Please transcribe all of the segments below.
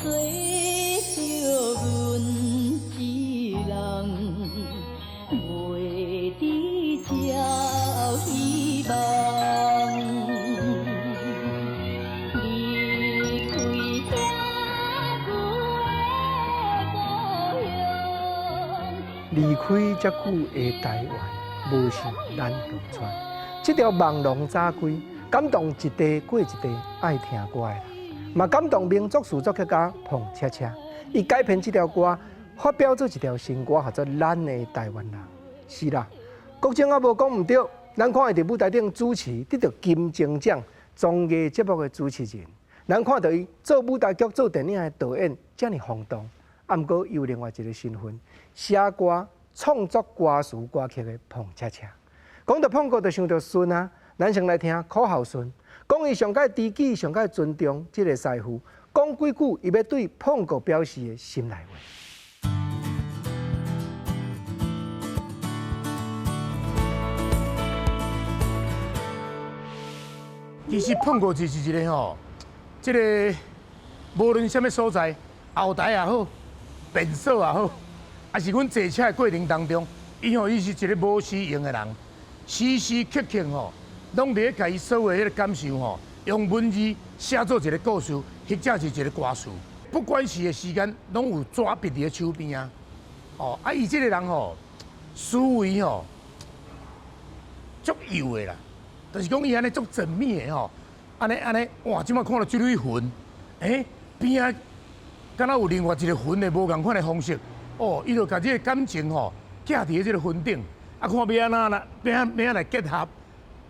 做著阮一人，袂知照希望。离开遐久的故乡。离开遮久的台灣，無是咱鄉村。這條網龍早歸，感動一代過一代愛聽歌的人，嘛感動名作詞作曲家彭恰恰。伊改編這條歌，發表做一條新歌，號做《咱的台灣人》。是啦，國政也無講毋對。咱看伊佇舞台頂主持得著金鐘獎綜藝節目的主持人，咱看著伊做舞台劇、做電影的導演，遮爾轟動。啊，毋過伊有另外一個身份，寫歌、創作歌詞歌曲的彭恰恰。講到彭哥，就想著孫啊。咱先來聽柯孝順講，伊上蓋知己、上蓋尊重這個師傅，講幾句伊欲對彭哥表示的心內話。其實彭哥就是一個吼，這個無論啥物所在，後台也好，便所也好，抑是阮坐車的過程當中，伊吼伊是一個無私用的人，時時刻刻吼，攏佇咧共伊所有的彼個感受吼，用文字寫做一個故事，或者是一個歌詞。不管是的時間，攏有紙筆佇咧手邊啊。哦，啊，伊這個人吼，思維吼，足幼的啦，就是講伊按呢足縝密的吼，按呢按呢，哇！這擺看著這蕊雲，欸，邊仔敢若有另外一個雲的無仝款的方式，哦，伊就共這個感情吼，寄佇咧這個雲頂，啊，看欲按怎啦，欲按欲按來結合，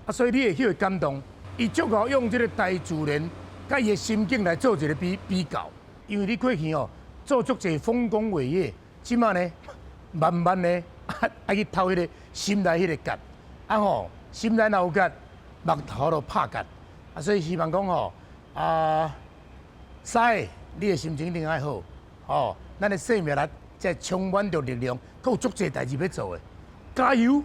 啊，所以你會去會感動。伊足夠用這個大自然佮伊的心境來做一個比較，因為你過去吼做足濟豐功偉業，這擺呢慢慢呢愛去偷彼個心內彼個結，啊吼，心內若有結，目頭就拍結，啊，所以希望講吼，啊，師，你的心情一定愛好，吼，咱的生命力才充滿著力量，閣有足濟代誌欲做的，加油！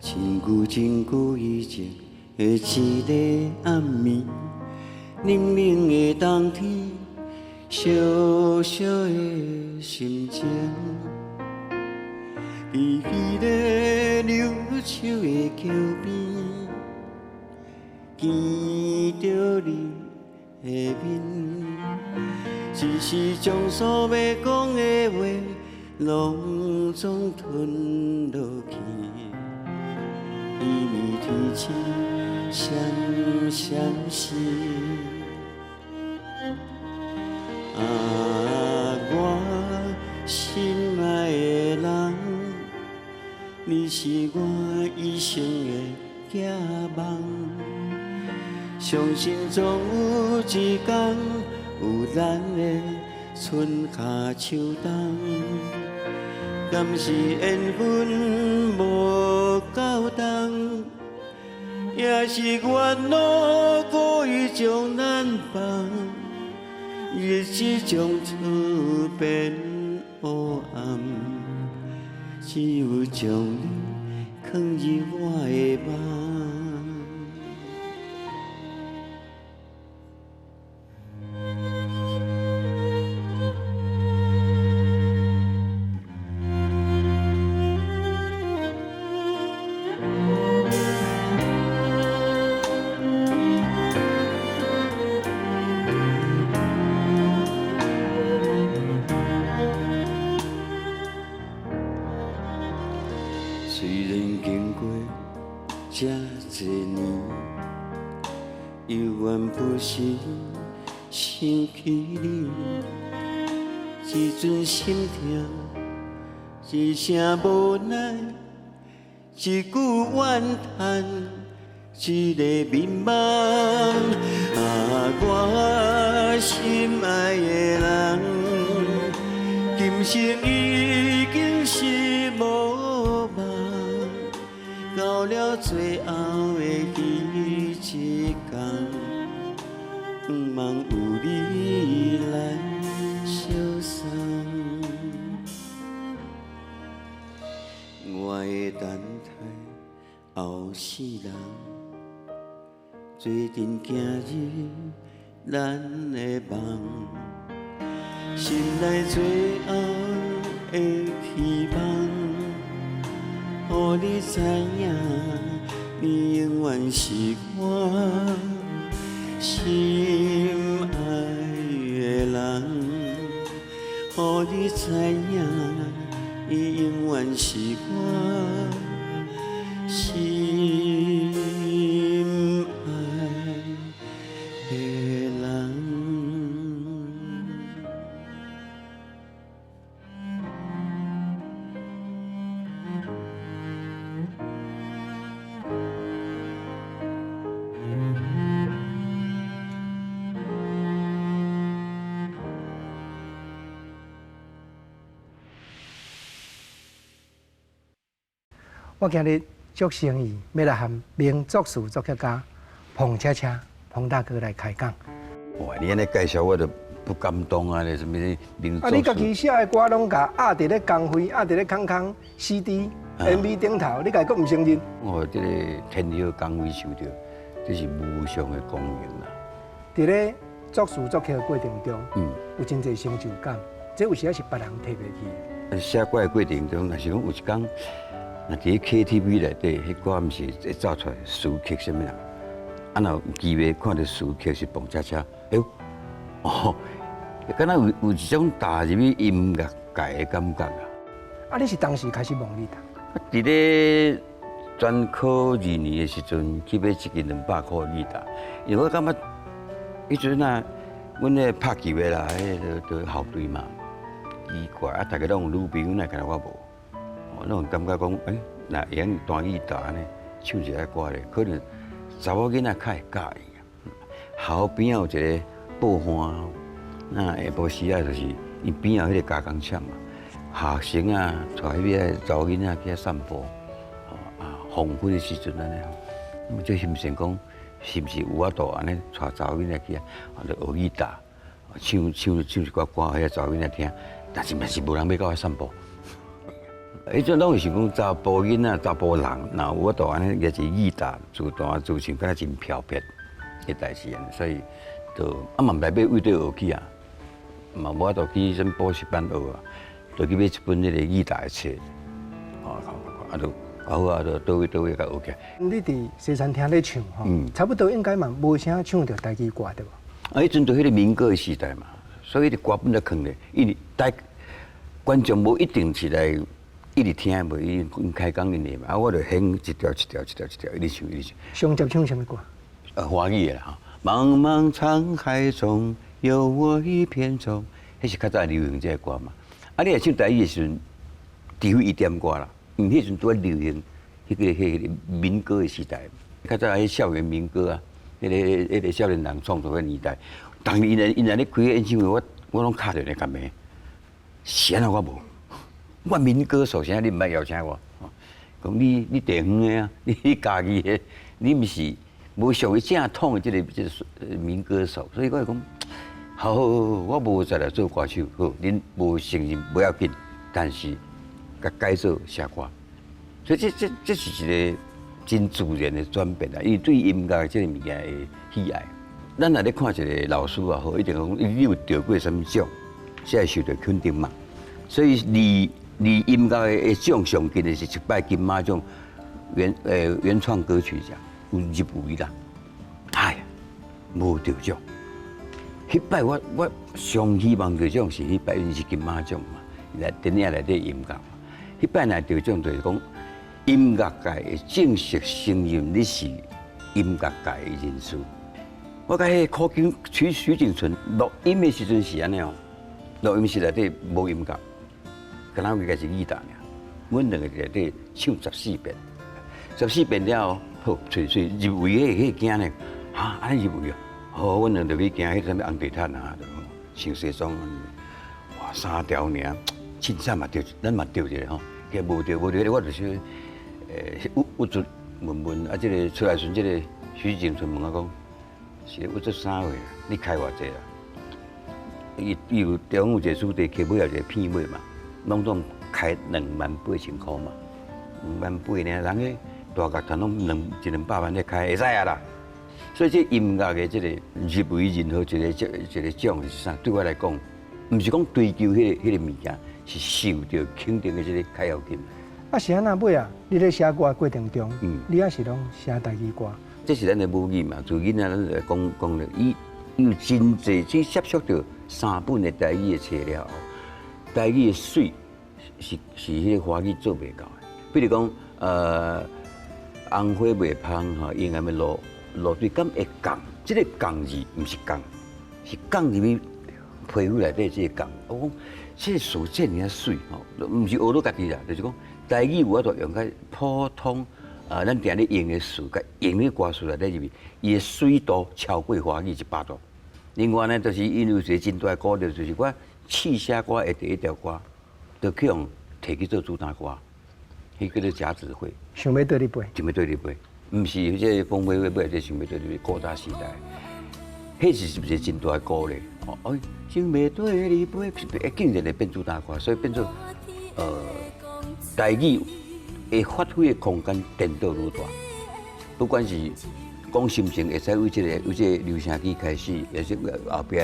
真久真久以前的一个暗暝，冷冷的冬天，小小的心情，伫彼个柳樹的橋邊，見著你的面，只是將所欲講的話，攏總吞落去。暝暝天星閃閃閃，啊，我心愛的人，你是我一生的寄望，相信總有一天有咱的春夏秋冬。敢是緣分無夠長，也是緣路故意將咱放，日子從此變烏暗，只有將你囥入我的夢。雖然經過這濟年，猶原不時想起你，一陣心痛，一聲無奈，一句怨嘆，一個迷茫。啊，我心愛的人，今生已經是無望，到了最後的彼一工，毋望有你來相送。我會等待後世人，做陣行入咱的夢，心內最後的希望，予你知影，你永遠是我心愛的人，予你知影，你永遠是我心愛的人。我今日足誠意欲來和名作詞作曲家彭恰恰彭大哥來開講。哇！你按呢介紹我就不敢當啊！你啥物名作啊！你家己寫的歌攏共壓佇咧工費，壓佇咧空空 CD、MV 頂頭，你家己閣毋承認？我這個天后工費受著，這是無上的光榮啦。佇咧作詞作曲的過程中，有真濟成就感，這有時仔是別人提袂起的。寫歌的過程中，若是講有一工，若佇咧 KTV 內底，彼歌毋是會走出來詞曲啥物啦？啊，若有機會看著詞曲是彭恰恰，哎喲，哦，敢若有一種踏入去音樂界的感覺啊！啊，你是當時開始摸吉他？佇咧專科二年的時陣，去買一支200箍的吉他，因為我感覺彼陣啊，阮咧拍球的啦，彼個都校隊嘛，奇怪啊，逐家攏有女朋友，哪敢若我無？哦，那種感覺講，欸，若會曉彈吉他按呢，唱一下歌咧，可能查某囡仔較會佮意啊。校邊仔有一個報販，那下晡時啊，就是伊邊仔有彼個加工廠嘛，學生啊，帶彼個查某囡仔去遐散步，啊，黃昏的時陣按呢，咁就心想講，是毋是有法度按呢帶查某囡仔去遐，就學吉他，唱唱唱一寡歌，予彼查某囡仔聽，但是嘛是無人欲佮我散步。彼陣攏是想講查埔囡仔、查埔人，若有法度按呢，舉一个吉他自彈自唱，敢若真飄撇的代誌按呢，所以就啊嘛毋知欲為佗學起啊，嘛無法度去啥物補習班學啊，就去買一本彼個吉他的冊，啊，看看看，啊就啊好啊，就佗位佗位共學起來。你佇西餐廳咧唱吼，差不多應該嘛無啥唱著台語歌對無？啊，彼陣就彼個民歌的時代嘛，所以彼個歌本來囥咧，因為台觀眾無一定是來一直聽，無伊開講𪜶的嘛，啊，我就選一條一條一條一條一直唱一直唱。上集唱啥物歌？華語的啦吼。茫茫滄海中，有我一片愁。彼是較早流行這个歌嘛。啊，你若唱台語的時陣，除非伊點歌啦，因為彼陣拄仔流行彼個民歌的時代。較早彼校園民歌啊，彼個少年人創作的年代，當𪜶𪜶咧開演唱會，我攏敲著咧共罵，是按怎我無？我民歌手，啥你毋捌邀請我？講你地方的啊，你家己的，你毋是無屬於正統的這個民歌手，所以我講，好，好，好，我無才來做歌手，好，恁無承認無要緊，但是共改做寫歌，所以這是一個真自然的轉變啊！因為對音樂這個物件的喜愛，咱若咧看一個老師也好，一定講你有得過啥物獎，才會受著肯定嘛。所以離音樂的獎上近的是一擺金馬獎原創歌曲獎有入圍啦，哎，無得獎。彼擺我上希望得獎是彼擺，因為是金馬獎嘛，來電影內底音樂嘛。彼擺若得獎就是講音樂界會正式承認你是音樂界的人士。我佮彼個許景淳錄音的時陣是按呢哦，录音室内底无音乐，敢若应该是语答尔。阮两个伫内底唱十四遍，十四遍了后，好，喙喙入围彼彼惊呢，哈，按呢入围啊？好，阮两个就去行彼啥物红地毯啊，就穿西装，哇，三条尔，凊彩嘛著，咱嘛著一个吼，结无著无著，我就是郁郁卒问问啊，这个出来时阵，这个许景春问我讲，是郁卒啥货？你开偌济啦？伊伊有中有一个主题曲尾有一个片尾嘛，拢总开28,000箍嘛，两万八呢，人彼大乐团拢两一两百万咧开，会使啊啦。所以这音乐的这个入围任何一个一个奖是啥？对我来讲，毋是讲追求彼个物件，是受著肯定的这个较要紧。啊，是按怎尾啊？你咧写歌的过程中，你也是拢写台语歌？这是咱的母语嘛，自囡仔咱来讲讲咧，伊有真济去接触著三本的台语的册了后，台语的媠是是彼个华语做袂到的。比如讲，红花袂芳吼，阴暗的露露水敢会降？这个降字毋是降，是降入去皮肤内底这个降。我讲这个词这尔仔媠吼，毋是学到家己啦，就是讲台语有法度用较普通啊，咱定咧用的词，佮用咧歌词内底入去，伊的媠度超过华语100度。另外呢，就是因为有一个真大的鼓励，就是我试写歌的第一条歌，就去予提去做主打歌，彼叫做甲子会。想欲缀你飞。想欲缀你飞，毋是这个风飞飞尾，这想欲缀你飞，古早时代，彼是一个真大的鼓励。哦，哎，想欲缀你飞，竟然会变主打歌，所以变做台语会发挥的空间颠倒愈大，不管是讲心情，会使为这个为这个留声机开始，也是后壁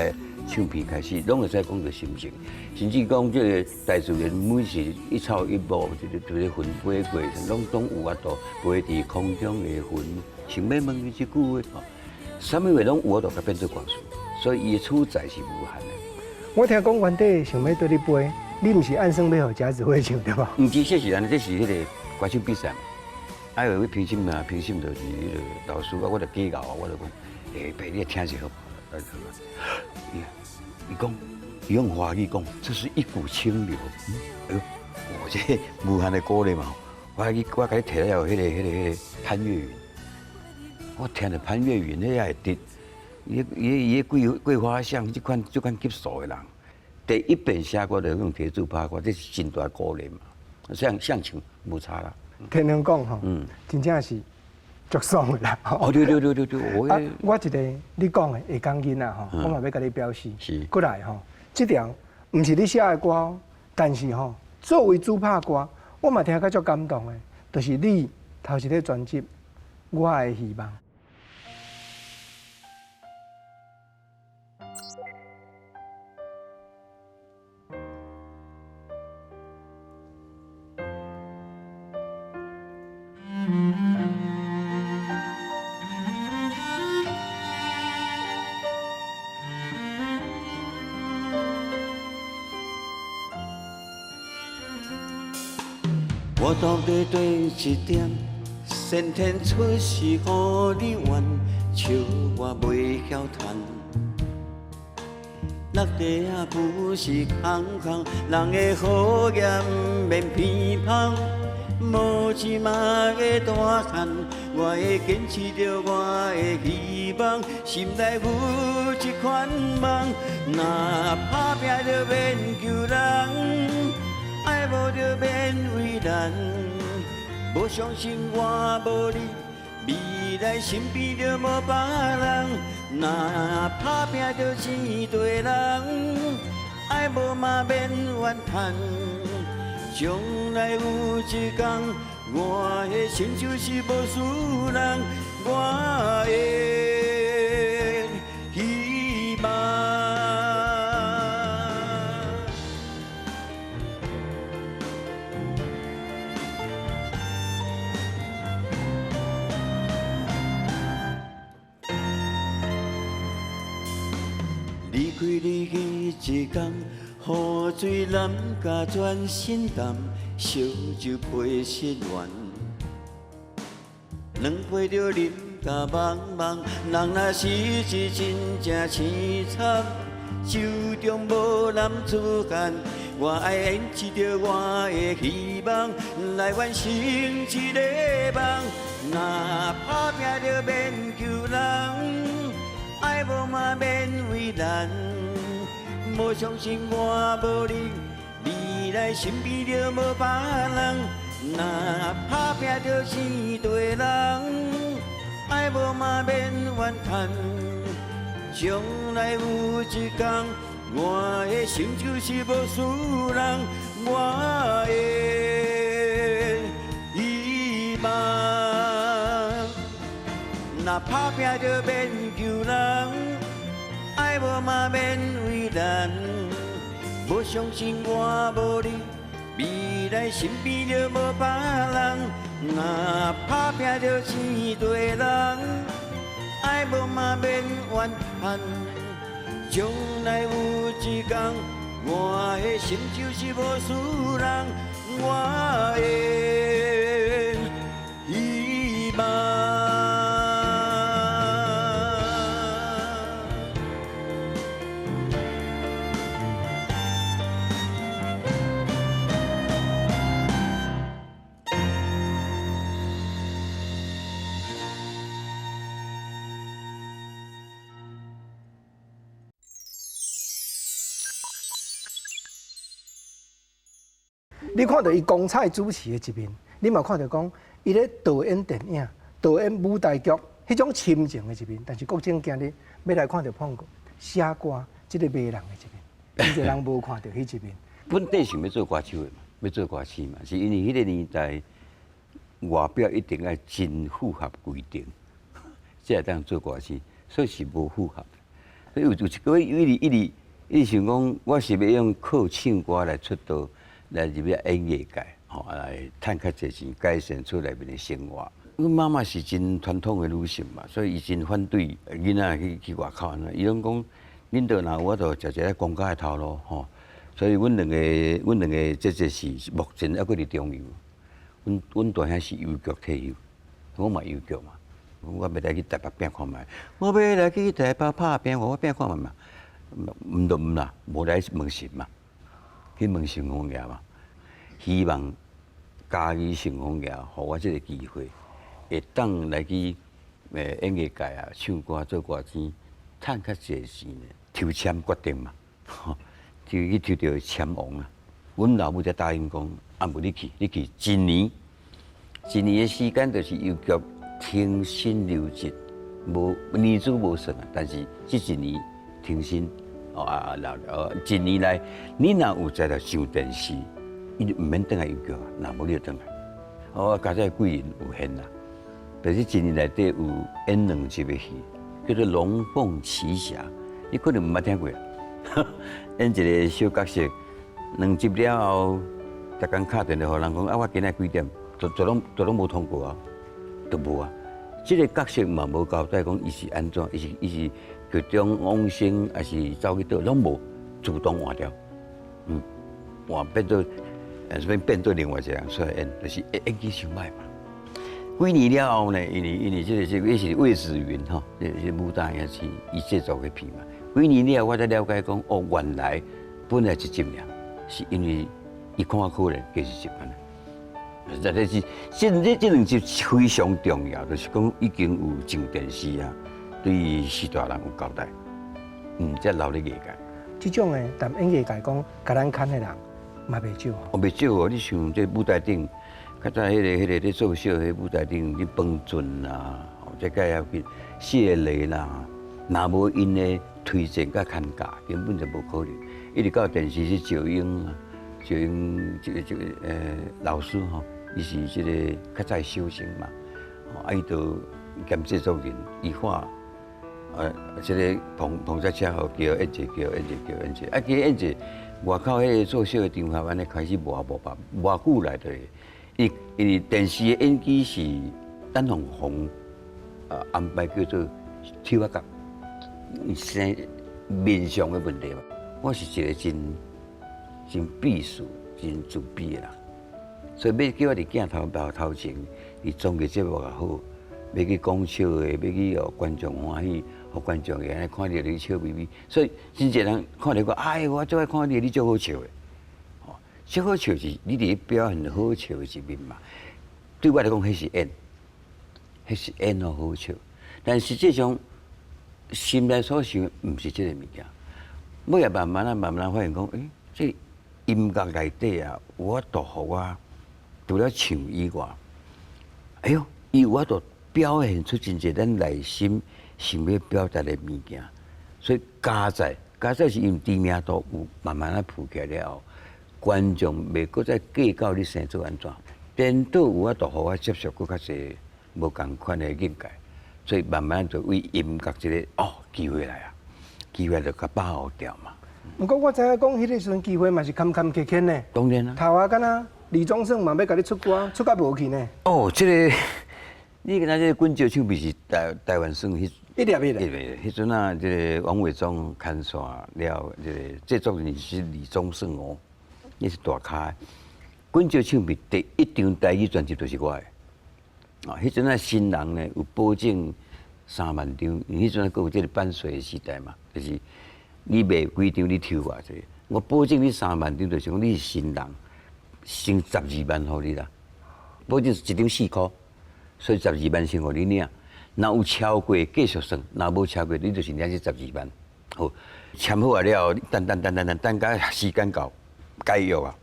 唱片开始，拢会使讲著心情，甚至讲这个大自然每是一草一木，这个这个云飞过，拢拢有法度飞伫空中的云，想欲问伊一句话，吼，啥物话拢有法度共变做歌词，所以伊的取材是无限的。我听讲原底想欲缀你飞，你毋是按算欲予贾子慧唱对无？毋是，这是按呢，这是彼个歌手比赛嘛。啊，有位评审嘛，评审就是彼个老师啊，我就假𠢕啊，我就讲，欸，伯，你听者好。伊伊讲，伊用华语讲，这是一股清流。哎呦，我这无限的鼓励嘛。我去，我共你提了彼个潘越云，我听著潘越云彼也会得，伊伊伊桂桂花巷这款这款级数的人，第一遍写歌就用提主拍歌，这是真大鼓励嘛。像像唱无差啦。天龙讲吼，真正是足爽的啦。哦，对对对对对，我啊，我一个你讲的下港囡仔吼，我嘛欲共你表示，过来吼，这条毋是你写的歌，但是吼，作为主拍歌，我嘛听甲足感动的，就是你头一个专辑《我的希望》。我到底对一点，先天出世予你冤，笑我袂晓趁。落地仔不是空空，人的好言免偏旁。无钱嘛会大汉，我会坚持著我的希望，心内有一款梦，若打拼就免求人。爱无就免为难，无相信我无你，未来身边就无别人。若打拼就生大人，爱无嘛免怨叹。将来有一天，我的成就是无输人，我的希望。离开你彼一天，雨水淋甲全身澹，烧酒批失恋。两杯就饮甲茫茫，人若是一真正凄惨，手中無男子漢，我愛演出著我的希望，來完成一个夢。若打拼著免求人，愛無嘛免為難。無相信我無你，未來身邊就無別人。若打拼著生對人，愛無嘛免怨嘆。將來有一天，我的成就是無輸人，我的希望。若打拼著免求人，愛無嘛免為難。無相信我無你，未來身邊就無別人。若打拼著生對人，愛無嘛免怨嘆。將來有一天，我的心就是無輸人，我的希望。你看著伊光彩主持的一面，你嘛看著講伊咧導演電影、導演舞台劇彼種深情的一面。但是國政今日欲來看著椪哥寫歌這个迷人的一面，真濟人無看著彼一面。本底想欲做歌手的嘛，欲做歌星嘛，是因為彼个年代外表一定愛真符合規定，才會當做歌星，所以是無符合。所以有一個月伊直伊直伊想講，我是欲用靠唱歌來出道。來入去演藝界，吼，來趁較濟錢，改善厝內面的生活。阮媽媽是真傳統的女性嘛，所以伊真反對囡仔去外口按怎。伊攏講，恁兜若有法度食一个公家的頭路，吼。所以阮兩個，阮兩個姐姐是目前猶閣佇中油。阮大兄是郵局退休，我嘛郵局嘛。我欲來去台北拼看覓，我欲來去台北拍拼，我拼看覓嘛。毋就毋啦，無來問神嘛。去問城隍爺嘛，希望嘉義城隍爺予我這个機會，會當來去演藝界啊，唱歌做歌星，趁較濟錢呢。抽籤決定嘛，就去抽著籤王啊。阮老母才答應講，啊無你去，你去一年，一年的時間就是郵局停薪留職，無年資無算啊，但是這一年停薪。哦啊啊！哦，一年內你若有才調上電視，伊就毋免轉來郵局啊，若無你就轉來。哦，佮這貴人有緣啦，就是一年內底有演兩集的戲，叫做《龍鳳奇俠》，你可能毋捌聽過。演一个小角色，兩集了後，逐工敲電話予人講啊，我今仔幾點，都攏無通告啊，都無啊。這个角色嘛無交代講伊是按怎，伊是。劇中往生還是走去佗，攏無自動換掉，換變做，變做另外一個人出來演，就是演技傷歹嘛。幾年了後呢，因為這個是魏子雲吼，這武打也是伊製作的片嘛。幾年了後，我才了解講，哦，原來本來一集爾，是因為伊看我可憐，加一集按呢。實在是，這兩集非常重要，就是講已經有上電視啊。對序大人有交代，才留咧藝界。這種的，但演藝界講，共咱牽的人嘛袂少。哦，袂少哦！你像這舞台頂，較早彼个咧做秀，彼舞台頂，你彭俊啦，這介紹去謝雷啦，若無𪜶的推薦佮牽教，根本就無可能。一直到電視是趙英啊，趙英這個老師吼，伊是這個較早小生嘛，啊伊就兼製作人，伊畫。這个彭只車號叫演者，叫演者，叫演者，啊，叫演者，外口彼个做秀的場合，按呢開始磨磨吧，偌久來就會，伊因為電視的演技是等同紅安排叫做手仔角，生面相的問題嘛。我是一個真避暑、真自閉的人，所以欲叫我佇鏡頭頭前，佇綜藝節目也好，欲去講笑的，欲去予觀眾歡喜，予予觀眾會按呢看著你笑眯眯，所以真濟人看著講，哎，我最愛看你，你足好笑的，吼，足好笑是你佇咧表現好笑的一面嘛。對我來講，彼是演，彼是演予好笑，但實際上心內所想的毋是這个物件。尾仔慢慢仔慢慢仔發現講，欸，這音樂內底啊，有法度予我除了唱以外，哎喲，伊有法度表現出真濟咱內心想欲表達的物件，所以加載加載是因為知名度有慢慢仔浮起來了後，觀眾袂閣再計較你生做按怎，顛倒有法度予我接觸閣較濟無仝款的境界，所以慢慢就為音樂這个哦機會來啊，機會就共把握牢嘛。毋過我知影講，彼个時陣機會嘛是坎坎坷坷呢。當然啦。頭仔敢若李宗盛嘛欲共你出歌，出甲無去呢。哦，這个你敢若這個滾石唱片是台灣算彼一粒一粒，彼陣啊，這个王偉忠牽線了，這个製作人是李宗盛哦，伊是大咖。滾石唱片第一張台語專輯就是我的。啊，彼陣啊新人呢有保證3萬張，因為彼陣啊閣有這个版稅的時代嘛，就是你賣幾張你抽偌濟，我保證你三萬張，就是講你是新人，先十二萬予你啦，保證一張4箍，所以十二萬先予你領。若有超過繼續算，若無超過，你就是領這十二萬。好，簽好啊了後，等等等等等等到時間到，解約啊，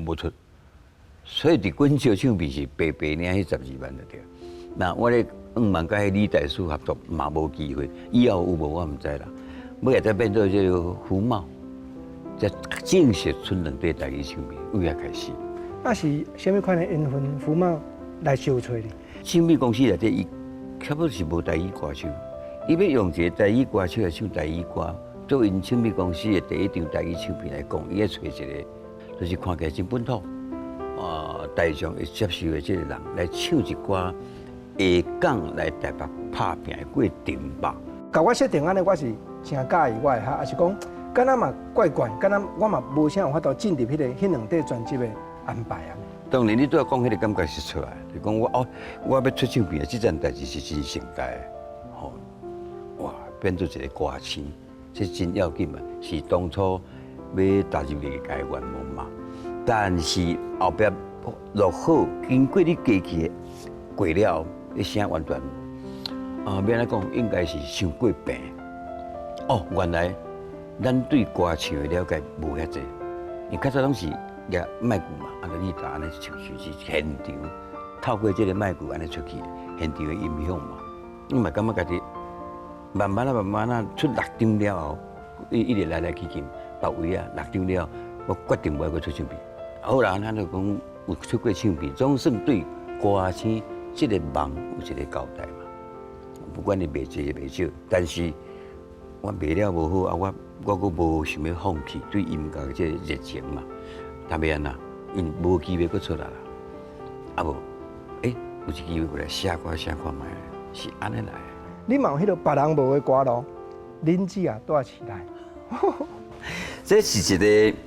無出。所以佇滾石唱片是白白領彼十二萬就對。那我咧向望佮彼李大師合作嘛無機會，以後有無我毋知啦。尾仔才變做這个福茂，才正式出兩塊台語唱片，為遐開始。啊是啥物款的緣分，福茂來相揣你？唱片公司內底，伊差不多是無台語歌手，伊欲用一个台語歌手來唱台語歌，做𪜶唱片公司的第一張台語唱片來講，伊愛揣一个，就是看起來真本土，啊，大眾會接受的這个人來唱一寡下港來台北拍拚的過程吧。共我設定按呢，我是誠佮意我的哈，抑是講敢若嘛怪怪，敢若我嘛無啥有法度進入彼个彼兩塊專輯的安排啊。當然，你拄仔講彼个感覺是出來，就講我哦，我欲出唱片，這件代誌是真盛大的，吼，哇，變做一个歌星，這真要緊嘛，是當初欲踏入藝界的願望嘛。但是後壁落好，經過你過去的過了，你聲完全啊，欲按怎講，應該是傷過病。哦，原來咱對歌唱的了解無遐濟，因較早攏是舉麥克嘛，啊，你就按呢唱是現場，透過這个麥克按呢出去，現場的音響嘛，你嘛感覺家己慢慢啊慢慢啊出六張了後，一直來來去去，別位啊六張了後，我決定無愛閣出唱片。好啦，咱就講有出過唱片，總算對歌星這个夢有一个交代嘛。不管你賣濟賣少，但是我賣了無好啊，我閣無想欲放棄對音樂這个熱情嘛。特別按怎，因為無機會閣出來啦。啊無，欸，有一機會過來寫歌寫看覓，是按呢來的。你嘛有彼个別人無的歌路，恁姊也蹛市內。這是一个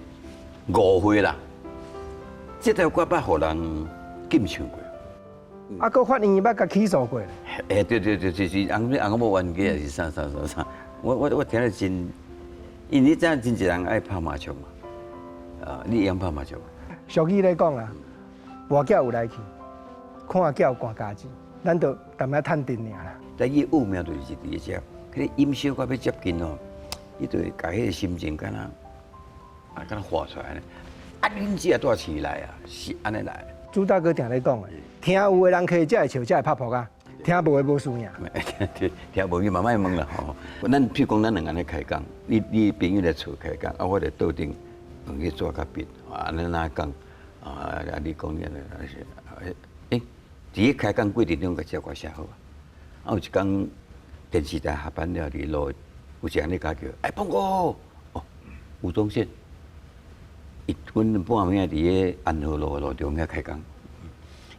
誤會啦。這條歌捌予人禁唱過。啊，閣法院捌共起訴過。欸，對對對，就是翁翁某冤家還是啥啥啥啥，我聽了真，因為你知影真濟人愛拍麻將嘛，啊，你會曉拍麻將？俗語咧講啦，跋筊有來去，看筊看家己，咱就淡薄仔趁陣爾啦。但伊奧妙就是佇咧遮，彼个音小可欲接近哦，伊就會共彼个心情敢若啊，敢若畫出來呢。啊，恁姊也蹛市內啊，是按呢來。朱大哥定咧講的，聽有的人客才會笑，才會拍噗仔，聽無的無輸贏。聽無伊嘛莫問啦吼。咱譬如講，咱兩个按呢開講，你朋友來厝開講，啊，我佇桌頂用彼紙佮筆，按呢哪講，啊啊，你講你按呢，欸，佇咧開講過程中，共這歌寫好啊。啊，有一工電視台下班了，佇路有一個人咧共叫，欸，邦哥，哦，吳宗憲。伊阮半暝佇咧安和路路中遐開講，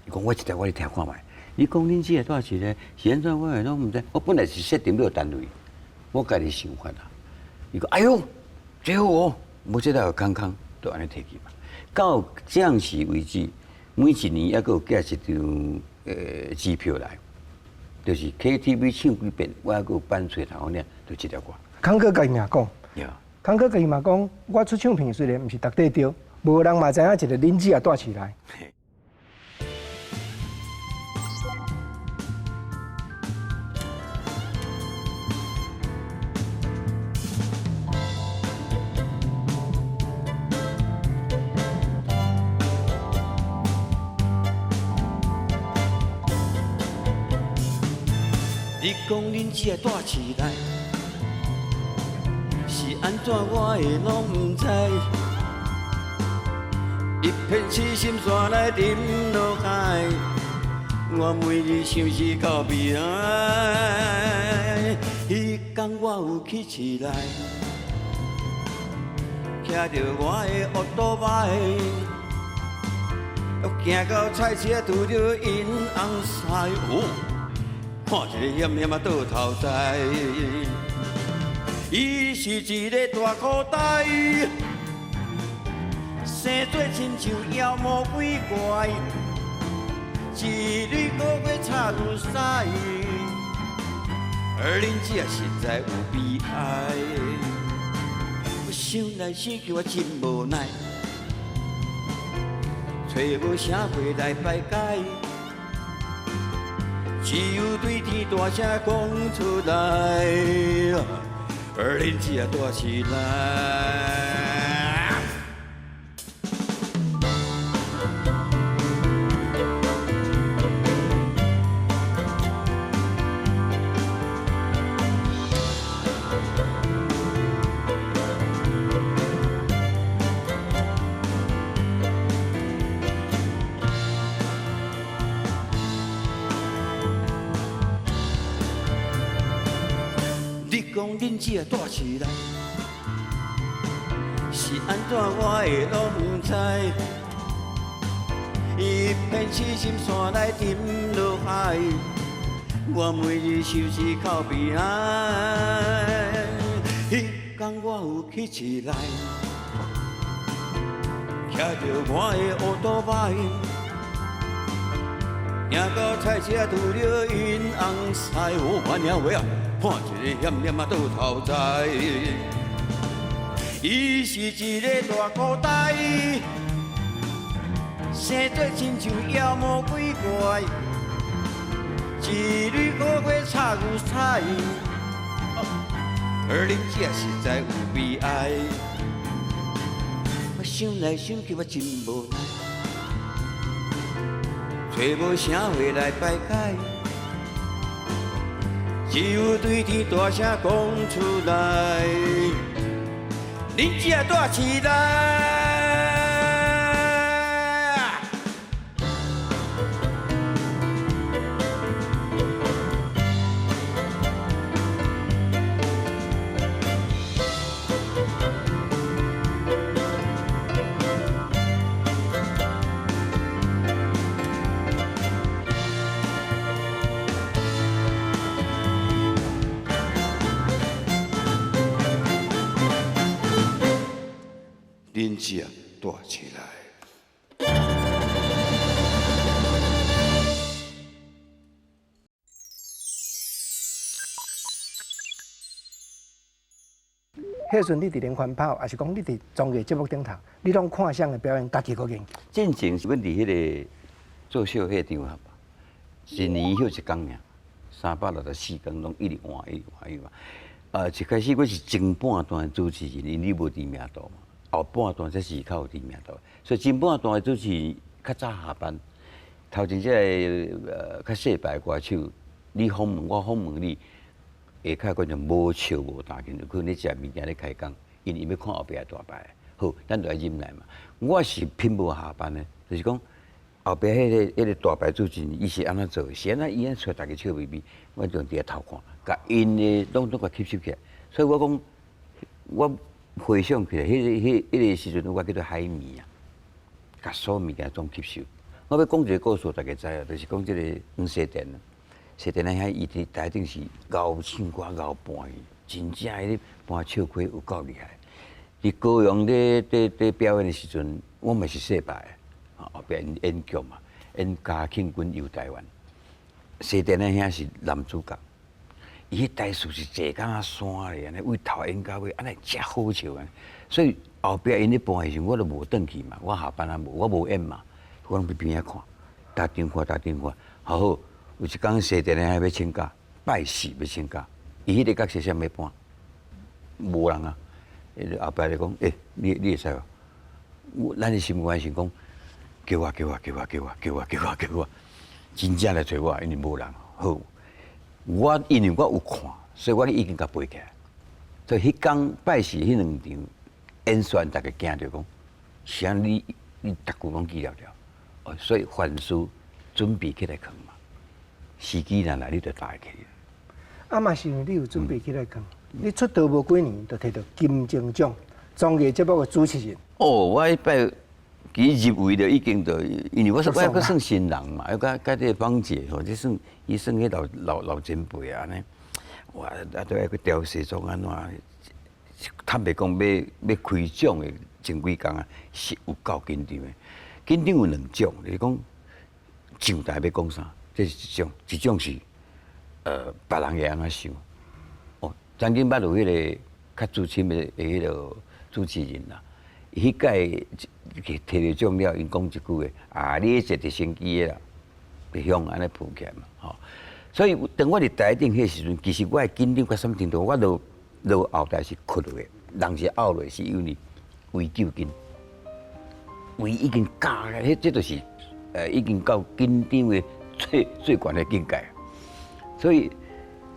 伊講我這條我咧聽看覓。你講恁姊會蹛市咧，是按怎我會攏毋知。我本來是設定欲單位，我家己想法啦。伊講哎喲，這好哦，無這條空空，就按呢提去嘛。到這時為止，每一年猶閣有寄一張支票來，就是 KTV 唱幾遍，我還閣有版稅頭領，就這條歌。康哥家己嘛講，康哥家己嘛講，我出唱片雖然毋是逐塊對，無人嘛知影一個恁姊仔蹛市內。你講恁姊仔蹛市內，是按怎我會攏毋知。一片痴心煞來沉落海，我每日想是夠悲哀。彼工我有去市內，騎著我的烏多擺，行到菜市仔拄著𪜶翁婿。看一个险险仔倒頭栽，伊是一個大箍呆，生做親像妖魔鬼怪，一蕊古月插牛屎，而恁這實在有悲哀。我想來想去，我真無奈，揣無啥話來排解。只有對天大聲講出來，而恁姊仔蹛市內。你講恁姊仔蹛市內，是按怎我會攏毋知？一片痴心煞來沉落海，我每日想是哭悲哀。彼工我有去市內，騎著我的烏多擺，行到菜市仔拄著𪜶翁婿，哦，我娘喂啊！看一个險險仔倒頭栽，伊是一個大箍呆，生做親像妖魔鬼怪，一蕊古月插牛屎，而恁姊仔實在有悲哀。我想來想去，我真無奈，揣無啥話來排解。只有對天大聲講出來，恁姊仔蹛市內。恁姊仔蹛市內。彼時陣你佇連環炮，抑是講你佇綜藝節目頂頭，你攏看誰的表演，家己閣研究？進前是阮佇彼個做秀彼個場合，一年歇一工爾，364工攏一直換，一直換，一直換。一開始我是前半段的主持人，因為你無知名度嘛，後半段才是較有知名度。所以前半段的主持人較早下班，頭前這個較細牌的歌手，你訪問我訪問你，下跤觀眾無笑無彈琴，有可能咧食物件咧開講，因為伊欲看後壁的大牌。好，咱就愛忍耐嘛。我是拼無下班的，就是講後壁彼個大牌主持人，伊是按怎做？是按怎伊按怎出來，大家笑眯眯，我就佇遐偷看，共𪜶的攏共吸收起來。所以我講，我回想起來，彼個時陣，我叫做海綿啊，共所有物件總吸收。我欲講一個故事，大家知啊，就是講這個黃西田啊，西田兄伊佇台頂是𠢕唱歌𠢕伴去，真正彼个伴唱歌有夠厲害。佇高雄咧表演的時陣，我嘛是細牌，後壁𪜶演劇嘛，演嘉慶君遊台灣。西电的兄是男主角，伊彼台词是坐敢若山咧，按呢，对头演到尾，按呢遮好笑按呢。所以后壁𪜶咧搬的时阵，我都无转去嘛，我下班啊无，我无演嘛，我拢伫边仔看，逐场看逐场看，好好，有一工西电的兄欲请假，拜四欲请假，伊彼个角色啥欲搬，无人啊，后壁就讲，欸，你会使无？我咱的心肝想讲，叫我叫我叫我叫我叫我叫我叫我，真正来揣我，因为无人。好，我因为我有看，所以我已经共背起来。所以彼工拜四彼两场演算，逐家惊著讲，是按呢你逐句拢记牢牢。哦，所以凡事准备起来囥嘛，时机若来，你就打会起。啊嘛是因为你有准备起来囥，你出道无几年就提著金钟奖综艺节目的主持人。哦，我彼摆其实入围就已经就，因为我我犹阁算新人嘛，犹阁佮这个芳姐吼，这算伊算彼老老老前辈啊按呢，哇，啊都爱去调西装按怎？坦白讲，欲欲开奖的前几工啊，是有够紧张的。紧张有两种，就是讲上台欲讲啥，这是一种；一种是别人会按怎想。哦，曾经捌有彼个较资深的彼个主持人啦，彼届提著奖了，𪜶讲一句话啊，你坐直升机的啦，就向按呢浮起来嘛，吼。所以当我伫台顶彼时阵，其实我的紧张到啥物程度？我落落后台是哭落的，人是漚落，是因为胃抽筋，胃已经绞了，彼这就是已经到紧张的最最悬的境界。所以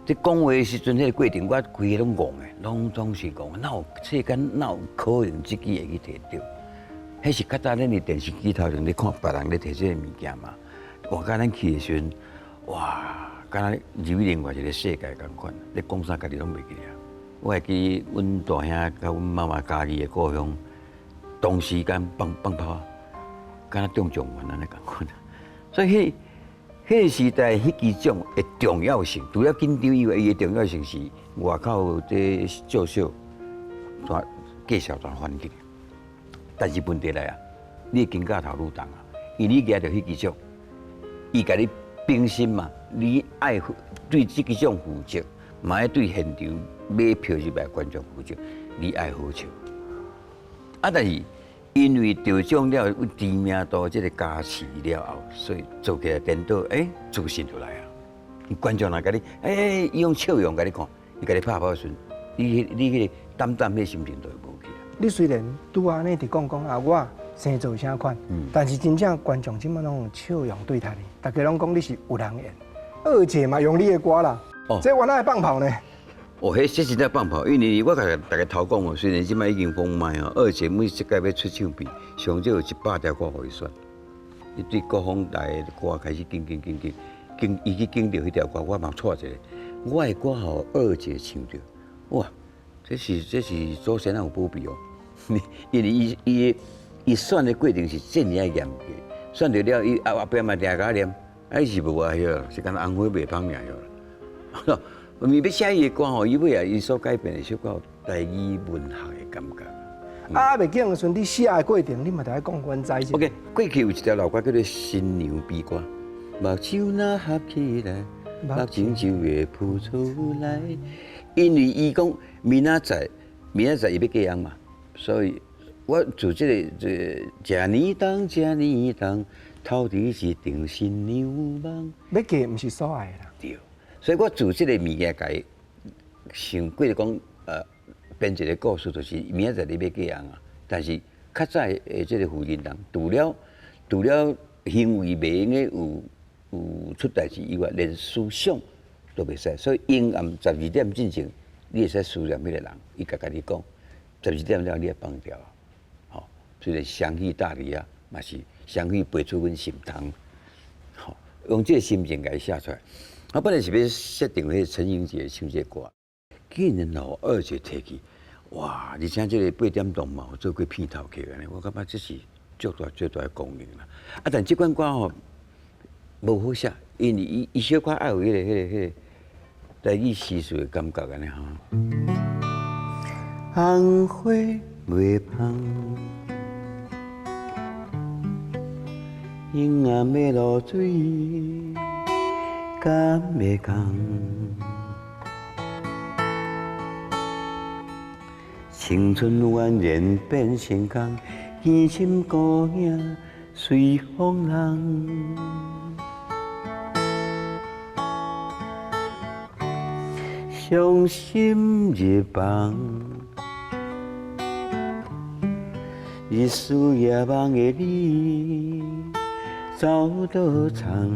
这讲话的时阵，彼个过程我规个拢戆的，拢总是戆。哪有世间哪有可能这支会去提著？彼是较早咱伫电视机头前咧看别人咧提这个物件嘛。哇，敢咱去的时阵，哇，敢若入去另外一个世界仝款，咧讲啥家己拢袂记啊。我会记阮大兄佮阮妈妈家己的故乡，同时间放放炮，敢若中状元按呢仝款。所以彼彼个时代，彼支奖的重要性，除了紧张以外，伊的重要性是外口这作秀、全介绍全环境。但是问题来啊，你的肩胛头愈重啊，因为你举著彼支奖，伊共你秉心嘛，你爱对这支奖负责，嘛爱对现场买票入来观众负责，你爱好笑。啊，但是因为得奖了，有知名度这个加持了后，所以做起来颠倒，欸，自信就来啊。观众若共你，欸，伊用笑容共你看，伊共你拍拍时阵，你彼个胆胆彼心情就会无去啊。你虽然拄按呢伫讲讲啊，我生做啥款，但是真正观众这摆拢用笑容对待你，逐家拢讲你是有人缘。二姐嘛用你的歌啦，哦，这原来会放炮呢。哦，彼这真正放炮，因为我共大家头讲哦，虽然这摆已经封麦哦，二姐每一届欲出唱片，上少有100条歌予伊选。伊对国风来的歌开始拣拣拣拣，拣伊去拣著彼条歌，我嘛错一个，我的歌予二姐唱著，哇，这是祖先有保庇哦，因为伊伊伊选的过程是真正严格，选著了伊后壁嘛定共我念，啊伊是无啊彼，是敢若红花袂芳尔尔。伊欲写伊的歌吼，伊尾啊，伊所改变的小可有台语文学的感觉。啊，袂紧的时阵，你写的过程，你嘛著爱讲阮知者。 OK，过去有一条老歌叫做《新娘悲歌》，目睭若合起来，目睭就会浮出来。因为伊讲明仔载，明仔载伊欲嫁翁嘛，所以我做这个这这呢当这呢当，头伫一场新娘梦。欲嫁毋是所爱的啦。对。所以我做这个物件，共伊想过讲，编一个故事，就是明仔载你欲嫁翁啊。但是较早的这个妇人人，除了行为袂用得有出代志以外，连思想都袂使。所以阴暗十二点进前，你会使思念彼个人，伊共共你讲，十二点了你爱放掉。吼，虽然双喜大利啊，嘛是双喜飞出阮心窗，吼，用这个心情共伊写出来。我本来是欲设定彼个陈英杰唱这个歌，竟然予二姐提去，哇！而且这个八点档嘛有做过片头曲按呢，我感觉这是足大足大的光荣啦。啊，但这款歌吼无好写，因为伊伊小可爱有彼个台语诗词的感觉按呢吼。红花袂芳，阴暗的露水。敢會仝？青春宛然變成空，堅心孤影隨風浪。傷心入夢，日思夜夢的你走倒藏？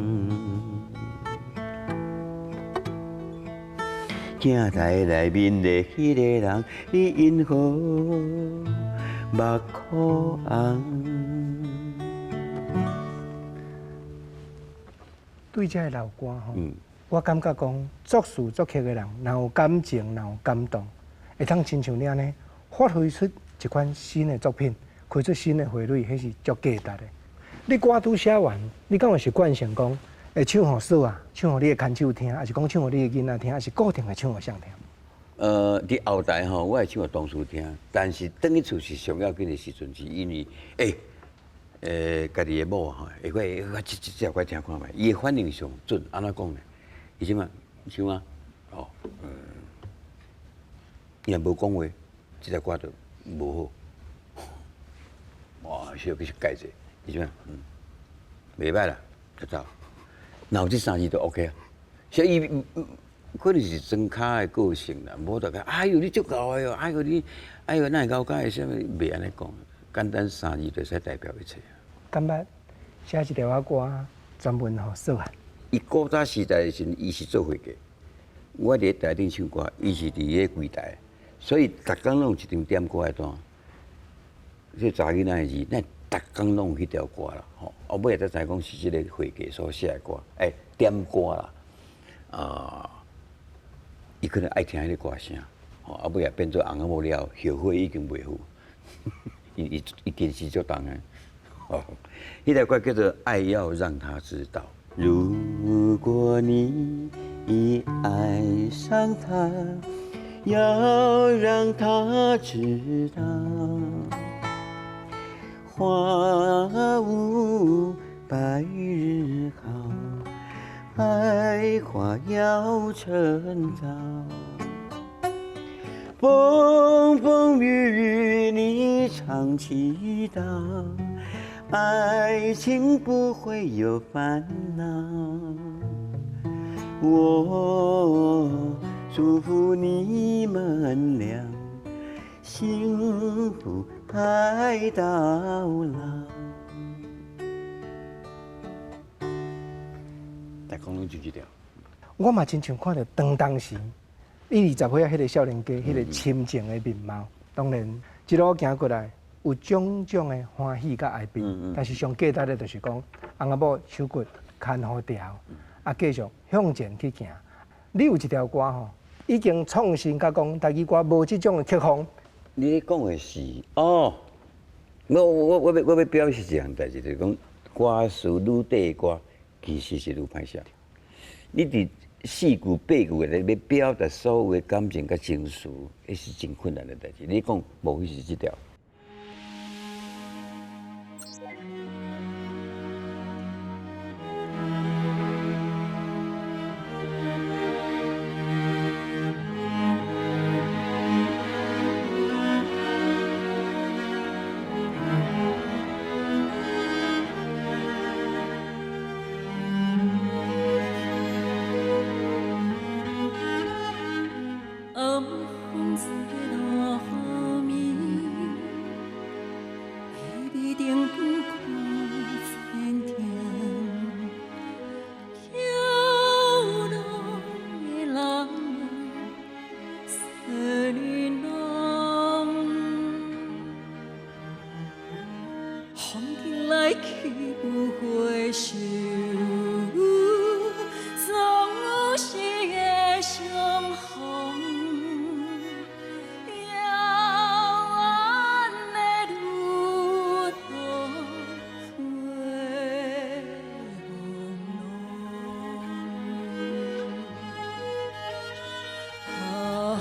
鏡台內面的彼個人，你因何目眶紅？對這个老歌吼，我感覺講作詞作曲的人，若有感情，若有感動，會當親像你按呢，發揮出一款新的作品，開出新的花蕊，彼是足價值的。你歌拄寫完，你敢有習慣性講會唱予嫂啊，唱予你的牽手聽，抑是講唱予你的囡仔聽，抑是固定會唱予誰聽？佇後台吼，我會唱予同事聽，但是轉去厝是上要緊的時陣，是因為家己的某吼，會我這這歌聽看覓，伊的反應上準，按怎講呢？伊這擺唱啊，哦，伊若無講話，這條歌就無好。哇，需要去改者，伊這擺，袂歹啦，就走。若有這三字就 OK 啊。所以伊可能是裝跤的個性啦，無大家，哎喲你足𠢕的哦，哎喲你，哎喲哪會𠢕甲的啥物，袂按呢講，簡單三字就會使代表一切。敢捌寫一條仔歌專門予嫂啊？伊古早時代的時陣，伊是做伙計，我佇咧台頂唱歌，伊是佇咧櫃台，所以逐工攏有一張點歌的單。這查囡仔的字，咱逐工攏有彼條歌啦，吼。後尾才知講是這個伙計所寫的歌，點歌啦，啊，伊可能愛聽彼个歌聲，吼，後尾也變做翁仔某了後，後悔已經袂赴，伊伊堅持足重的，吼。彼條歌叫做《愛要讓他知道》。如果你已愛上他，要讓他知道，花無百日好，愛花要趁早。風風雨雨你常祈禱，愛情不會有煩惱。我祝福你們倆幸福愛到老。逐工攏唱這條。我嘛親像看著當時，伊20歲仔彼个少年家，彼个深情的面貌，當然一路行過來，有種種的歡喜佮哀悲，但是上價值的就是講，翁仔某手骨牽好條，啊，繼續向前去行。你有一條歌吼，已經創新佮講台語歌無這種的曲風。你咧講的是哦，我欲表示一項代誌，就是講歌詞女底的歌其實是愈歹寫。你佇四句八句內底欲表達所有的感情佮情緒，彼是真困難的代誌。你講無非是這條。暗風吹落雨暝，微微燈光看千店，飘落的人思念濃，風景來去不回首，總是會相逢。遙遠的旅途月朦朧。啊。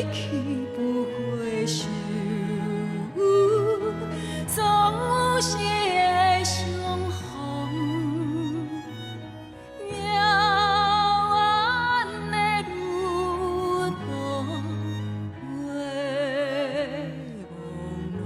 來去不回首，總有時會相逢。命運的旅途月朦濃。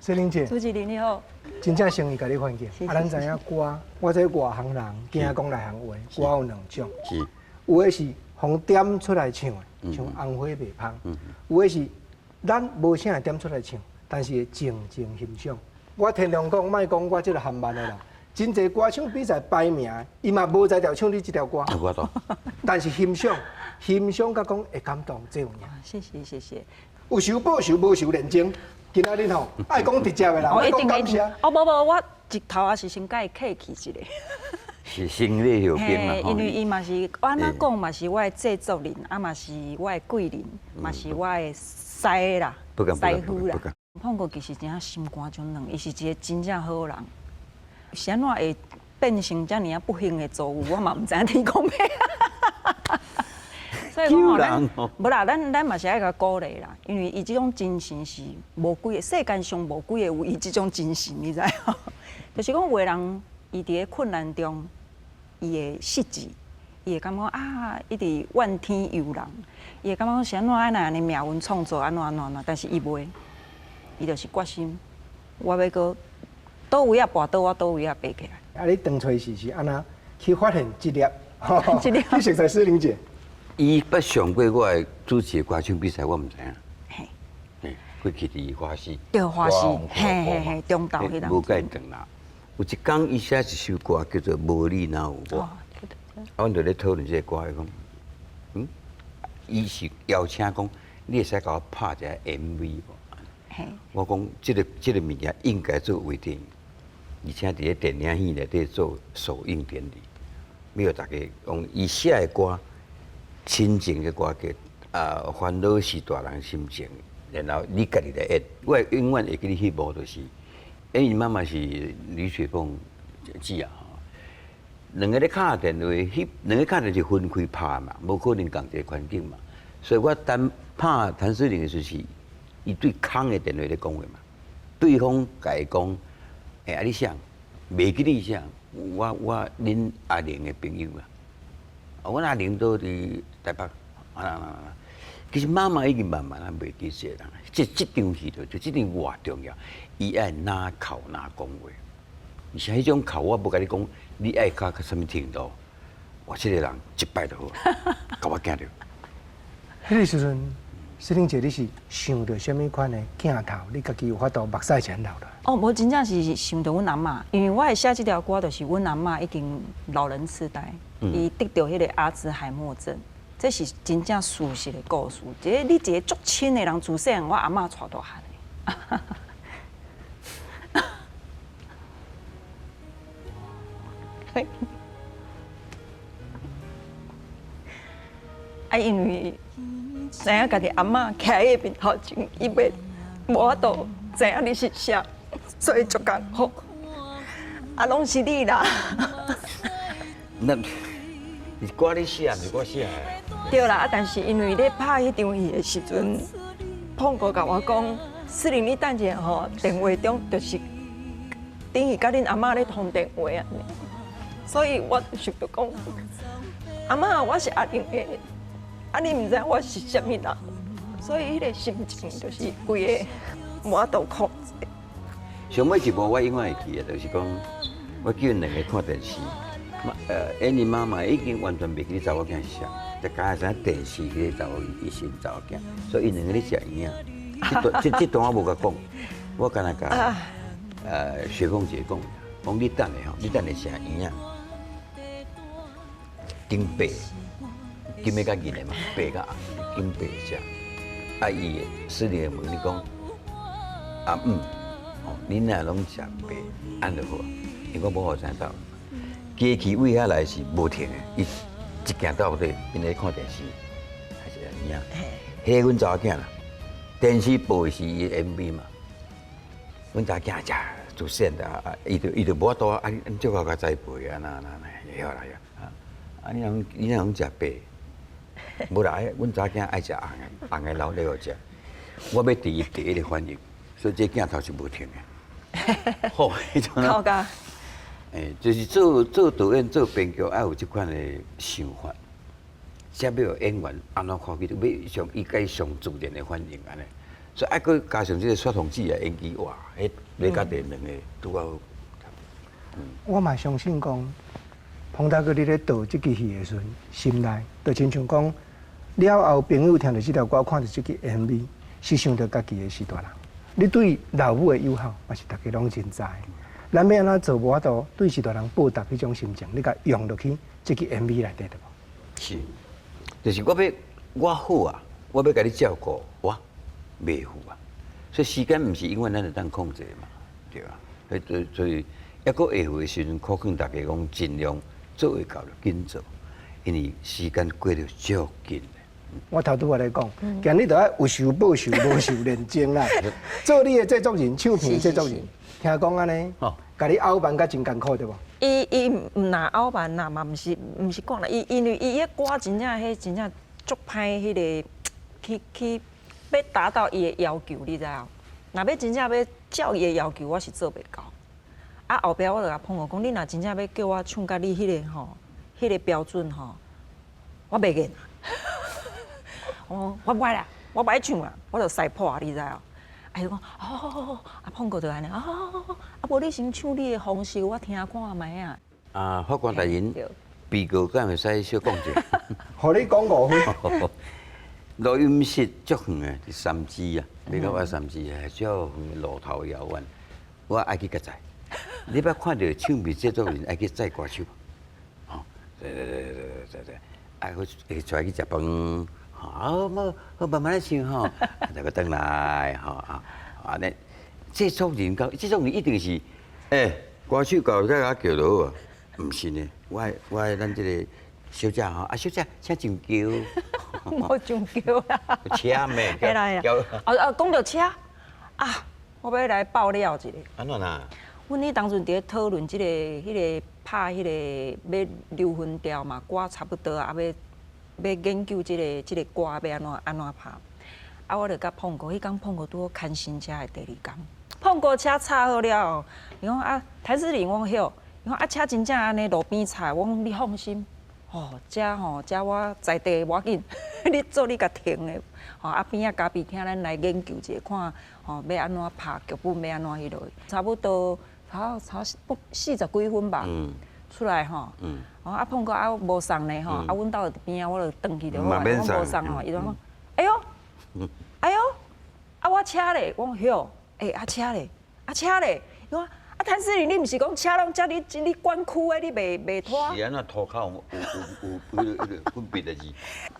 雪玲姐，主持人你好，真正誠意共你歡迎。啊，咱知影歌，我這外行人驚講內行話，歌有兩種，有的是予點出來唱的，像紅花袂芳；有的是咱無啥會點出來唱，但是會靜靜欣賞。我天亮講，莫講我這個含慢的啦，真濟歌唱比賽排名，伊嘛無才調唱你這條歌，但是欣賞，欣賞佮講會感動，這有影。謝謝謝謝。有仇報仇，無仇認情。今仔日吼，愛講直接的啦，愛講感謝。哦，無無，我一頭也是先共伊客氣一下。是心理後邊嘛，因為伊嘛是，我按怎講嘛是我的製作人，啊嘛是我的貴人，嘛是我的師啦，師傅啦。胖哥其實真正心肝足軟，伊是一個真正好人。是按怎會變成遮爾仔不幸的遭遇，我嘛毋知影天公伯。所以講吼，咱無啦，咱嘛是愛共鼓勵啦，因為伊這種精神是無幾個，世間上無幾個有伊這種精神，你知無？就是講有的人，伊佇咧困難中，伊會失志，伊會感覺啊，一直怨天尤人，伊會感覺講是按怎按呢命運創造按怎按怎按怎，但是伊袂，伊就是決心，我欲閣佗位仔跋倒，我佗位仔爬起來。啊，你當初是按怎去發現這粒？這粒，你熟似詩玲姐。伊捌上過我的主持的歌唱比賽，我毋知影。嘿，過去佇華視。對，華視，嘿嘿嘿，中晝彼陣。無共伊轉啦。有一工，伊寫一首歌叫做《無你哪有我》。啊，阮就咧討論這個歌，伊講，伊是邀請講，你會使共我拍一个 MV 無？我講，這個物件應該做微電影，而且佇咧電影院內底做首映典禮，沒有大家講伊寫的歌。親情的歌曲，啊，煩惱是大人心情，然後你家己來演。我永遠會記得彼幕，就是，因為媽媽是李雪鳳姊啊，兩個咧敲電話，彼兩個敲電話是分開拍嘛，無可能仝一个環境嘛，所以我當拍譚詩玲的時是，伊對空的電話咧講話嘛，對方共伊講，欸，啊你誰？袂記你誰？我恁阿玲的朋友啊。阮阿玲都佇台北，啊，其實媽媽已經慢慢啊袂記這個人，這場戲就這場偌重要，伊愛哪哭哪講話，而且彼種哭我無共你講，你愛哭到啥物程度，我這個人一擺就好，共我驚著。彼个時陣，詩玲姐，你是想著啥物款的鏡頭？你家己有法度目屎全流落來？哦，無真正是想著阮阿嬤，因為我會寫這條歌，就是阮阿嬤已經老人痴呆。伊得著彼个阿茲海默症，這是真正事實的故事。一個你一個足親的人，自細漢我阿嬤帶大漢的，啊，因為知影家己阿嬤徛喺伊面頭前，伊袂無法度知影你是啥，所以足艱苦。啊，攏是你啦。那是歌你寫，毋是我寫的。對啦，啊，但是因為咧拍彼場戲的時陣，碰哥共我講，思玲，你等下吼，電話中就是等於佮恁阿嬤咧通電話按呢，所以我就想著講，阿嬤，我是阿玲的，啊，你毋知我是啥物人，所以彼個心情就是規个無法度控制。上尾一幕我永遠會記得，就是講我叫𪜶兩个看電視，演伊媽媽已經完全袂記得查某囝是啥，再加上電視彼个查某伊是查某囝，所以𪜶兩个咧食圓仔。這段這這段我無共講，我干焦共雪鳳姐講，講你等下吼，你等下食圓仔，金白，金的佮銀的嘛，白佮紅，金白食。啊，伊思玲會問你講，啊嗯，哦，恁若攏食白，按就好。伊講無予知影。機器位遐來是無停的，伊一行到底，𪜶咧看電視，還是按呢。彼阮查某囝啦，電視播的是伊的 MV 嘛，阮查某囝食做線的啊，伊就無法度啊，你足夠共栽培啊，那那那，會曉啦曉啊，啊你若你若攏食白，無啦，阮查某囝愛食紅的，紅的留咧予食，我欲佇伊第一个反應，所以這鏡頭是無停的。好，彼種好噶。欸，就是做做導演、做編劇，愛有這款的想法，才欲予演員按怎看去，欲上伊該上自然的反應按呢。所以愛閣加上這個雪鳳姐的演技，哇，彼你家己兩個拄好。我嘛相信講，彭大哥你咧導這支戲的時陣，心內就親像講了後朋友聽著這條歌，看著這支 MV，是想著家己的序大人。你對老母的友好，嘛是大家攏真知。咱欲按怎做，無法度對序大人報答彼種心情，你共用落去這支 MV 內底對無？是，就是我欲我好啊，我欲共你照顧，我袂赴啊。所以時間毋是永遠咱會當控制嘛，對啊。所以所以，抑閣會赴的時陣，苦勸大家講盡量做會到就緊做，因為時間過得足緊。我頭拄仔咧講，今日就愛有仇報仇，無仇認情啦。做你的製作人，唱片製作人，聽講按呢，共你拗辦甲真艱苦對無？伊伊毋若拗辦啦，嘛毋是毋是講啦，伊因為伊彼歌真正彼真正足歹，彼个去去欲達到伊的要求，你知無？若欲真正欲照伊的要求，我是做袂到。啊，後壁我就共碰哥講，你若真正欲叫我唱佮你彼个吼，彼个標準吼，我袂願。我我無愛啦，我無愛唱啦，我就撕破，你知無？啊，伊講，哦，啊，碰哥就按呢，哦，啊，無你先唱你的方式，我聽看覓啊。啊，法官大人，被告敢會使小講者？予你講五分。錄音室足遠的，佇三芝啊，你講我三芝啊，足遠的路頭遙遠，我愛去共載。你捌看著唱片製作人愛去載歌手？吼，對對對對對對，啊，閣會帶去食飯。好，好，好，慢慢來唱吼，再閣轉來吼啊啊！呢製作人講，製作人一定是，欸，歌手到再共叫就好啊，毋是呢，我我咱這個小姐吼，啊小姐，請上轎。無上轎啦。車咩？來啦。啊啊，講著車啊，我欲來爆料一下。按怎啦？阮彼當陣佇咧討論這個、彼個拍彼個欲留分調嘛，歌差不多啊，欲。欲研究這个這个歌欲按怎按怎拍，啊，我就共碰哥，彼工碰哥拄好牽新車的第二工，碰哥車插好了後，伊講啊，譚詩玲，我講好，伊講啊，車真正按呢路邊插，我講你放心，吼，這吼這我在地無要緊，你做你共停的，吼啊邊仔咖啡廳咱來研究一下，看吼欲按怎拍劇本，欲按怎彼落，差不多差差不四十幾分吧。出來吼，哦啊碰哥啊無送呢吼，啊阮兜佇邊仔，我就轉去就好啊，我無送吼，伊就講，哎喲，哎喲，啊我車咧，我講吼，欸啊車咧，啊車咧，伊講啊譚詩玲，你毋是講車攏遮你你管區的，你袂袂拖？是按怎塗跤有有有有彼个彼个分別的字，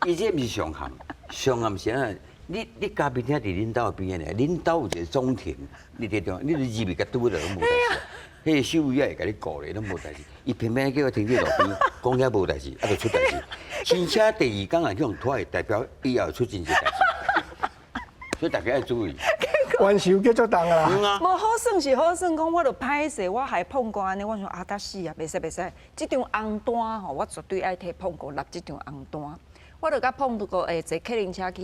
伊這毋是上坎，上坎是按怎？你咖啡廳佇恁兜邊仔爾，恁兜有一個總庭，你佇中，你入去共拄落攏無代誌。彼個守衛仔會共你顧咧，攏無代誌。伊偏偏叫我停佇路邊，講遐無代誌，啊就出代誌。新車第二工也去予拖去，代表以後出真濟代誌。所以大家愛注意。冤仇叫做重啦。嗯啊。無好耍是好耍，講我就歹勢，我還碰過按呢，我想啊，得死啊，袂使袂使，這張紅單吼，我絕對愛替碰過立這張紅單。我就共碰過，坐客運車去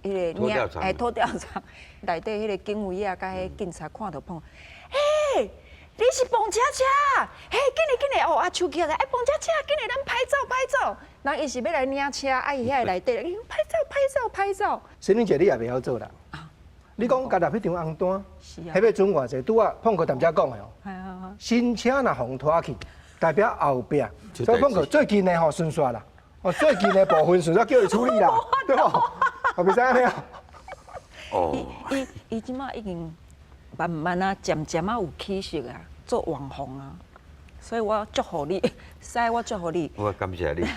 彼個拖吊場，拖吊場內底彼個警衛啊，佮彼警察看著碰，嘿，你是彭恰恰，嘿，緊來緊來，哦，啊，手機啊，哎，彭恰恰，緊來，咱拍照拍照。人伊是欲來領車，啊，伊遐內底，拍照拍照拍照。心玲姐，你也袂曉做人。你講共立彼張紅單，彼欲準偌濟？拄仔碰哥踮遮講的哦。新車若予拖去，代表後壁。所以碰哥最近的吼順煞啦。哦，最近的部分順煞叫伊處理啦，對無？後袂使按呢哦。哦。伊這馬已經慢慢啊，漸漸啊有起色啊，做網紅啊，所以我祝福你，師我祝福你。我感謝你。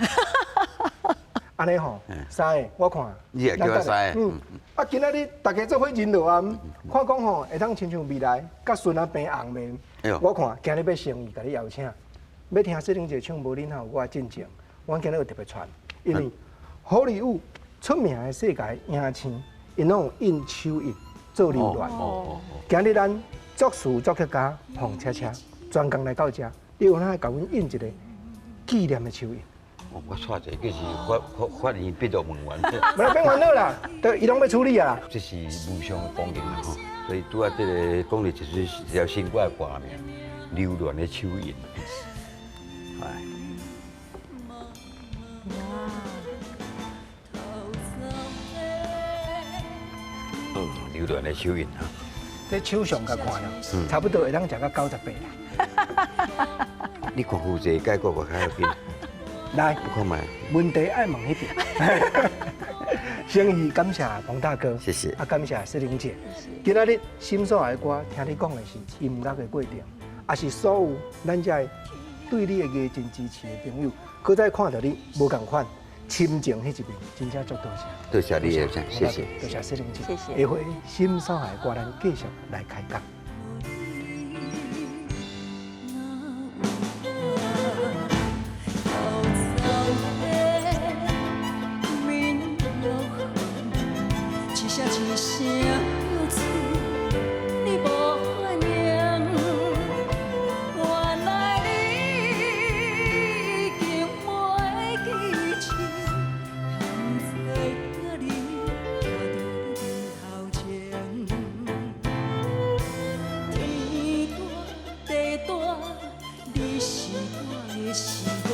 按呢吼，師，我看。你也叫我師。嗯。啊，今仔日大家做伙認落啊，看講吼會當親像未來，佮孫仔變紅面。我看今日欲誠意共你邀請，欲聽雪玲姐唱無恁有我進前，我今日有特別傳，因為好萊塢出名的世界影星，𪜶攏有印手印做留戀。今日咱作詞作曲家彭恰恰專工來到遮，你有哪會共阮印一個紀念的手印？我帶一個，就是法院筆錄文員。無啦，變煩惱啦，都伊攏欲處理啊。這是無上的光榮啦吼，所以拄仔這個講的就是一條新歌的歌名，《留戀的手印》。哎。哇。嗯，留戀的手印哈。這手相共看啦，差不多會當食到98啦。你看負責解決無較要緊。來，看覓。問題愛問彼邊。誠意感謝彭大哥，謝謝。啊，感謝雪玲姐。今仔日心所愛的歌，聽你講的是音樂的過程，也是所有咱遮對你的藝真支持的朋友，閣再看著你無仝款深情彼一面，真正足多謝。多謝你的，謝謝。多謝雪玲姐，謝謝。下回心所愛的歌，咱繼續來開講。天大地大，你是我的心。